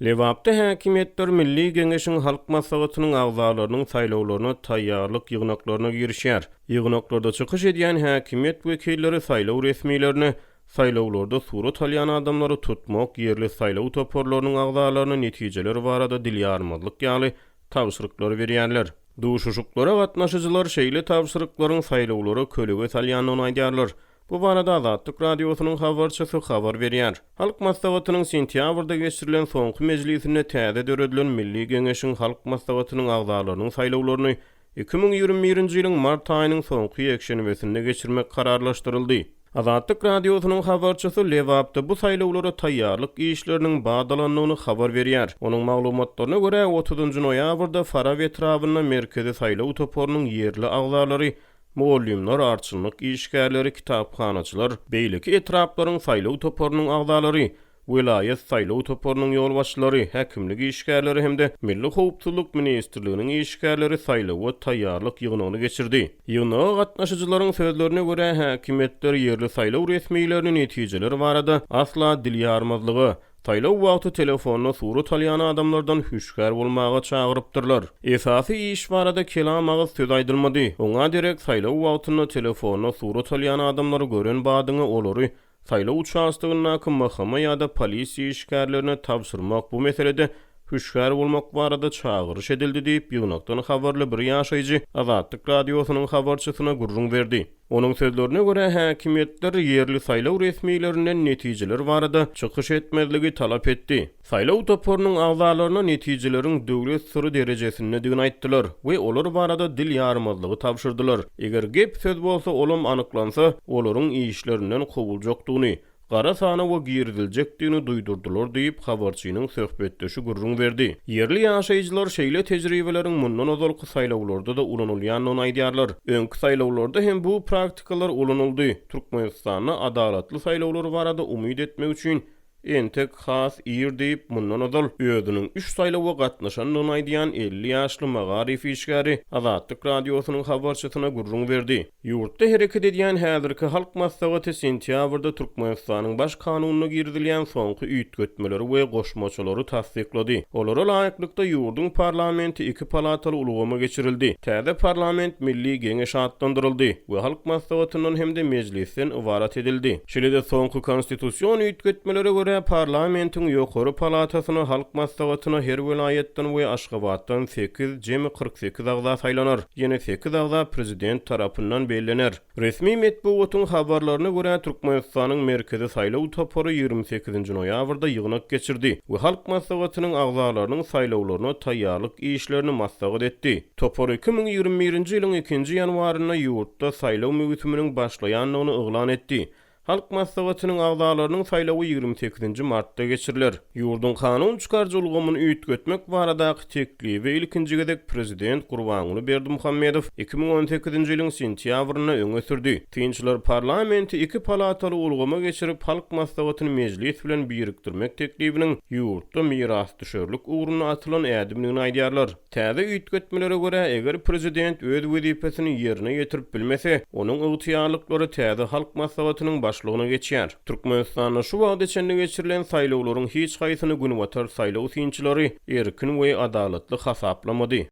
Lebapda häkimiýetler Milli Geňeşiň Halk Maslahatynyň agzalarynyň saýlawlaryna taýýarlyk ýygnaklaryna girişýär. Ýygnaklarda çykyş edýän häkimiýet wekilleri saýlaw resmilerine saýlawlarda surat alýan adamlary tutmak, ýerli saýlaw toparlarynyň agzalaryna netijeler barada dil ýarmazlyk ýaly tabşyryklary berýärler. Duşuşyklara gatnaşyjylar şeýle tabşyryklaryň saýlawlara kölege salýandygyny aýdýarlar. Bu barada Azatlyk Radiosynyň habarçysy habar berýär. Halk Maslahatynyň sentýabrda geçirilen soňky mejlisinde täze döredilen Milli Geňeşiň Halk Maslahatynyň agzalarynyň saýlawlaryny 2021-nji ýylyň mart aýynyň soňky ýekşenbesinde geçirmek kararlaşdyryldy. Azatlyk Radiosynyň habarçysy Lebapda bu saýlawlara taýýarlyk işleriniň bat alandygyny habar berýär. Onuň maglumatlaryna görä, otuzynjy noýabrda Farap etrabynda Merkezi saýlaw toparynyň ýerli agzalary Mugallymlar, arçynlyk işgärleri, kitaphanaçylar, beýleki etraplaryň saýlaw toparynyň agzalary, welaýat saýlaw toparynyň ýolbaşçylary, häkimlik işgärleri hem-de Milli howpsuzlyk ministrliginiň işgärleri saýlawa taýýarlyk ýygnagyny geçirdi. Ýygnaga gatnaşyjylaryň sözlerine görä, häkimiýetler ýerli saýlaw resmilerini netijeler barada asla dil ýarmazlyga, Saýlaw wagty telefonda surat alýan adamlardan hüşgär bolmaga çagyrypdyrlar. Esasy iş barada kelam agyz söz aýdylmady. Oňa derek saýlaw wagtynda telefonda surat alýan adamlary gören badyňa olary saýlaw uçastogyndaky MHM ýa-da polisiýa işgärlerine tabşyrmak bu meselede hüşgär bolmak barada çagyryş edildi diýip, ýygnakdan habarly bir ýaşaýjy Azatlyk Radiosynyň habarçysyna gürrüň berdi. Onuň sözlerine görä, häkimiýetler ýerli saýlaw resmilerinden netijeler barada çykyş etmezligi talap etdi. Saýlaw toparynyň agzalaryna netijeleriň döwlet syry derejesindedigini aýtdylar we olar barada dil ýarmazlygy tabşyrdylar. Eger gep-söz bolsa, olam anyklansa, olaryň işlerinden kowuljakdygyny, gara sanawa giriziljekdigini duýdurdylar diýip, habarçynyň söhbetdeşi gürrüň berdi. Ýerli ýaşaýjylar şeýle tejribeleriň mundan ozalky saýlawlarda-da ulanylýandygyny aýdýarlar. Öňki saýlawlarda hem bu praktikalar ulanyldy. Türkmenistanda adalatly saýlawlar barada umyt etmek üçin entek has ir diýip, mundan ozal özüniň üç saýlawa gatnaşandygyny aýdýan 50 ýaşly magaryf işgäri Azatlyk Radiosynyň habarçysyna gürrüň berdi. Ýurtda hereket edýän häzirki Halk Maslahaty sentýabrda Türkmenistanyň Baş Kanunyna girizilýän soňky üýtgetmeleri we goşmaçalary tassyklady. Olara laýyklykda, ýurduň parlamenti iki palataly ulgama geçirildi. Täze parlament Milli Geňeş atlandyryldy we Halk Maslahatyndan hem-de Mejlisden ybarat edildi. Şeýle-de soňky konstitusion üýtgetmelere görä, parlamentiň ýokary palatasyna Halk Maslahatyna her welaýatdan we Aşgabatdan sekiz, jemi 48 agza saýlanar. Ýene sekiz agza prezident tarapyndan bellener. Resmi metbugatyň habarlaryna görä, Türkmenistanyň Merkezi saýlaw topary 28-nji noýabrda ýygnak geçirdi we Halk Maslahatynyň agzalarynyň saýlawlaryna taýýarlyk işlerini maslahat etdi. Topar 2021-nji ýylyň ikinji ýanwarynda ýurtda saýlaw möwsüminiň başlaýandygyny yglan etdi. Halk Maslahatynyň agzalarynyň saýlawy 28-nji martda geçiriler. Ýurduň kanun çykaryjy ulgamyny üýtgetmek baradaky teklibi ilkinji gezek prezident Gurbanguly Berdimuhamedow 2018-nji ýylyň sentýabrynda öňe sürdi. Synçylar parlamenti iki palataly ulgama geçirip, Halk Maslahatyny Mejlis bilen birikdirmek teklibiniň ýurtda mirasdüşerlik ugrunda atylan ädimdigini aýdýarlar. Täze üýtgetmelere görä, eger prezident öz wezipesini ýerine ýetirip bilmese, onuň ygtyýarlyklary täze Halk Maslahatynyň başlygyna geçýär. Türkmenistanda şu wagta çenli geçirilen saýlawlaryň hiç haýsyny günbatar saýlaw synçylary erkin we adalatly hasaplamady.